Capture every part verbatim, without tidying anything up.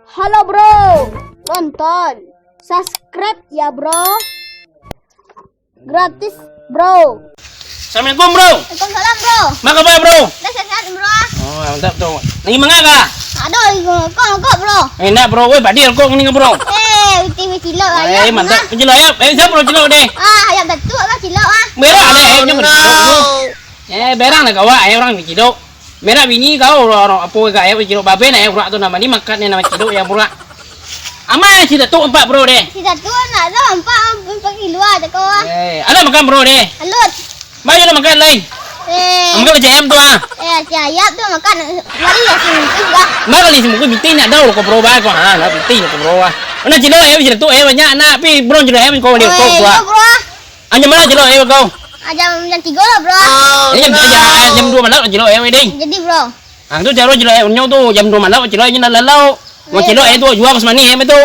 Halo bro, tonton, subscribe ya bro, gratis bro. Assalamualaikum bro. Waalaikumsalam bro. Apa kabar bro? Dah sehat bro. Oh mantap tu. Lagi mangga kah? Aduh, lagi rokok, rokok bro. Enak bro, weh badil kok ni bro. Eh, uti cilok ayam. Eh mantap. Cilok ayam. Eh siapa bro cilok deh? Ah, ayam betuk lah cilok ah. Merah deh, eh jangan cilok bro. Eh berang nak kawak, eh orang cilok. Merak bini kau, orang, orang apo gak ayam cilok babe nak ayam urak tu nama ni makan ni nama cilok yang urak. Aman si Datuk empat bro deh. Si Datuk nak dah empat, empat kilo aja kau ah. Eh, ada makan bro deh. Alut. Mari lah makan lain. Eh. Makan lah ayam tu ah. Eh, si ayam tu makan. Mari lah si mungkin bah. Mari lah si mungkin binti nak dah kau bro bah kau ha, nak binti kau bro bah. Mana cilok ayam si Datuk eh banyak nak pi bro cilok ayam kau dia kau tua. Bro ah. Anjam malam cilok ayam kau. Anjam jam tiga lah bro. Ini jam, jam, jam dua malam cilok ayam deh. Jadi bro. Ah tu caro cilok ayam nyo tu jam dua malam cilok ayam nak lalau. Mau cilok ayam tu jual ke semani ayam tu.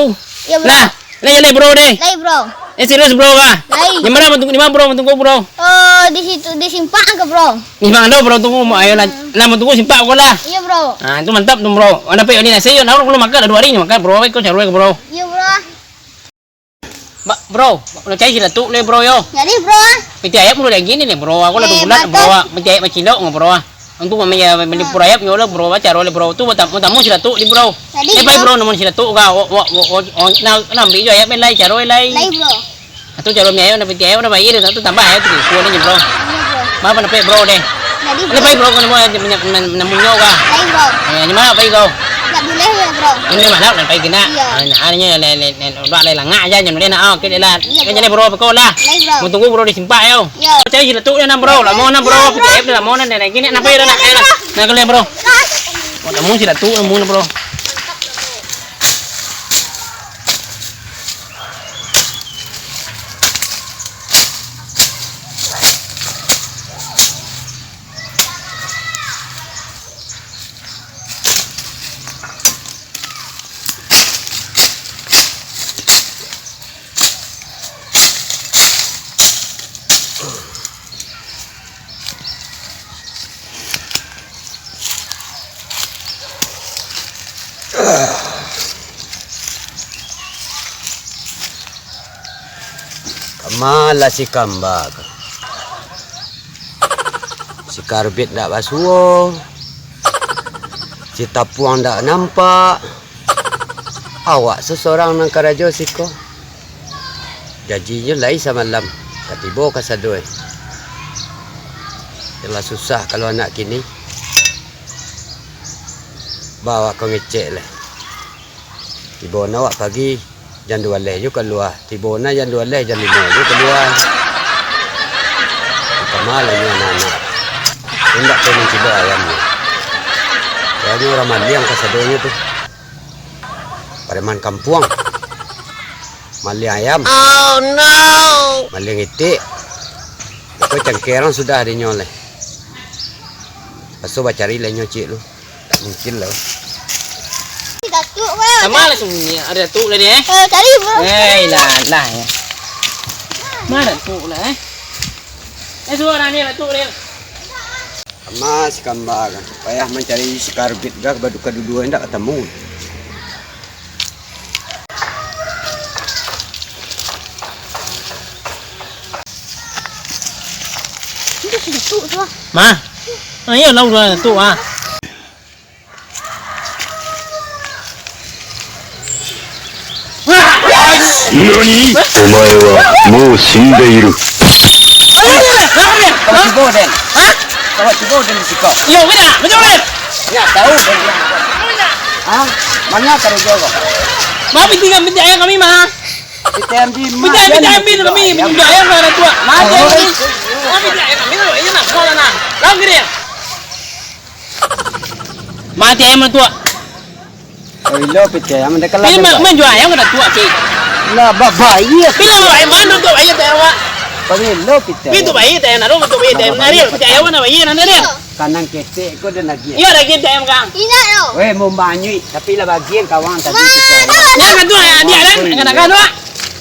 Ya bro. Nah, ini jadi bro deh. Lai bro. Eh serius bro kah? Lai. Di mana bro tunggu bro? Oh di situ di simpang ke bro? Di mana bro tunggu mau ayo lah. Lah mau tunggu simpang kau lah. Iya bro. Ah itu mantap tu bro. Mana pe ni nasi yo nak lu makan dua hari ni makan bro. Kau caro ke bro? Iya bro. Ba, bro, nak cari si Datuk le bro yo. Jadi bro ah. Piti ayam udah lagi ni le bro. Aku lah Eh, dulat bro. Bagus. Ah. Piti ayam macilok nggak bro. Ah. Untuk mami ya beli pura ayam yo lah bro. Caro le bro. Tu tamu tamu si Datuk di bro. Jadi, Eh pai bro. Bro namun si Datuk ka. Wak wak wak wak. Oh, na na ambil jo ayam lai caro lai. Lai bro. Satu caro mi ayam na piti ayam na bayar satu tambah ayam tu. Kuah ni bro. Iya bro. Maaf na pe bro deh. Jadi Ini bro. Pai bro kau namun namun nyo ka. Lai bro. Eh, ni mana pai kau? Tak boleh ya bro. Ini mana nak pai kena. Iya. Ah, hanya le le Nek, udah lai langak aja, jangan boleh nak, ah, oke, lah. Iya, Kan jadi bro, peko lah. Lai, bro. Mau tunggu, bro, di simpang, yo. Iya. Cari si Datuk dia, nah, bro. Lamo, nah, bro. Iya, bro. P T M dia, lamo, nah, nah, gini, nah, Iya, bro, nah, bro. Nah, kalian, bro. Bro. Mau temu si Datuk, nemu, nah, bro. Kama lah si Kamba ko. Si Karbit ndak basuo. Si Tapuang ndak nampak. Awak sesorang nan karajo siko. Janjinyo lai samalam, ka tibo kasadonyo. Yalah susah kalau anak kini. Ba awak ko ngecek lai. Tibo na awak pagi, jam duo baleh jo kalua. Tibo na jam duo baleh, jam limo jo kalua. Kama lah inyo anak-anak. Indak ka mancilok ayamnyo. Soalnyo urang maliang kasadonyo tu. Pareman kampuang. Maliang ayam. Oh no. Maliang itik. Iko cangkerang sudah dinyo leh. Paso bacari lah inyo cik lu. Tak mungkin lah. Si Datuk ko. Sama lah sembunyi. Ada Datuk lah ni eh. Eh, cari bro. Eh, ilah, ilah ya. Mana Datuk lah eh? Eh, suara ni Datuk dia. Sama si Kamba kan. Payah mancari si Karbit dah, baduka duo indak katamu. Itu si Datuk tu ah. Ma. Ah, iyo lah urang tu ah. Nani? Omae wa mou shinderu. Kau cubo den. Kau cubo den di siko. Iyo, beda. Betul, beda. Ya, tahu den. Hah? Mana karajo kau? Mau pinjam, pinjam ayam kami mah. Kita ambil mah. Pinjam, pinjam, ambil kami. Pinjam ayam mana tu? Mati ayam ni. Pinjam ayam kami tu. Iya nak, kau lah nak. Lawan kiri ya. Mati ayam tu. Oi, lo piti ayam dekat lah. Ini mah jual ayam kada tuak cik. Lah babayia. Bila babayia mana tu bayia teh awak? Pangilo piti. Itu bayia teh naruh tu bayia teh naruh piti ayam mana bayia nanti dia. Kanang ketek ko dan lagi. Iya lagi teh ayam kang. Ingat lo. Weh mau manyui tapi lah bagian kawang tadi. Yang kan tu dia kan kadang-kadang tu.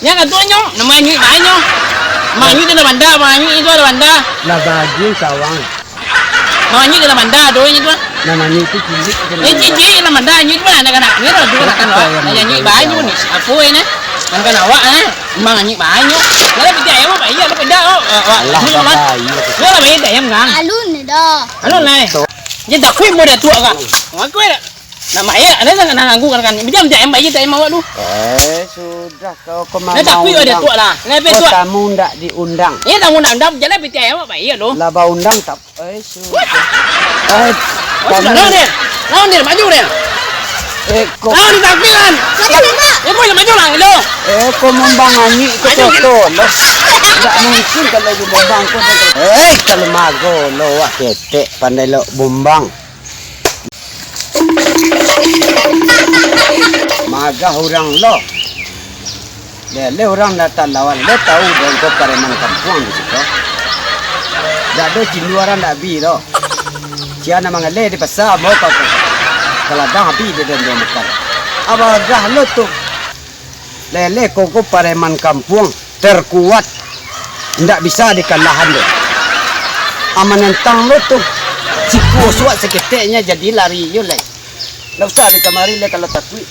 Yang kan tu nyo nama nyui banyo. Manyui tu ada banda, manyui itu ada banda. Lah bagian kawang. Manyui dalam banda tu ini tu. Nah, nanyuik tu cilik. Eh, cilik lah, madah nanyuik mah, anak-anak ni lah, tu anak-anak awak. Nanyuik banyu ni, apo ini? Anak-anak awak, eh? Memang nanyuik banyu. Lah, piti ayam apa? Iya, lah, peda, oh, awak. Alah, babai, iya. Lah, babai, ayam, kan? Alun ni dah. Alun lah, eh. Dia tak kuih, mau dah tua, kan? Ngaku, eh. Nak main, ada nak, nak ganggu kan, kan? Piti ayam, piti ayam awak tu. Eh, sudah, kau kemana? Nah, tak kuih, ada tua lah. Nah, apa tua? Tamu ndak diundang. Iya, tamu ndak undang, jalan piti ayam, apa? Iya, lo. Lah, baundang, tak Eh, sudah. Eh, oh, sudah, lawan dia. Lawan dia, maju dia. Eh, kok. Lawan dia, tampil, kan. Siapa, Pak? Ya, boleh maju lah, gitu. Eh, kok mumbang nanyuik ke Maju, gitu. Toto, loh. Nggak mungkin kalau dia mumbang, kok dia. Eh, kalau mago, lo, wah, ketek, pandai lo, mumbang. Magah urang lo. Lele urang datang lawan, le tahu dong ko pareman kampuang di siko. Dak ado cindua urang dak bi lo. Sia nan manggaleh di pasa, mo ka, ka, ka ladang abih di den makan. Abagah lo tu. Lele ko, ko pareman kampuang terkuat. Ndak bisa dikalahan deh. Aman entang lo tu. Siku suak saketeknyo jadi lari yo lai. Ndak usah di kamari le kalau takuik.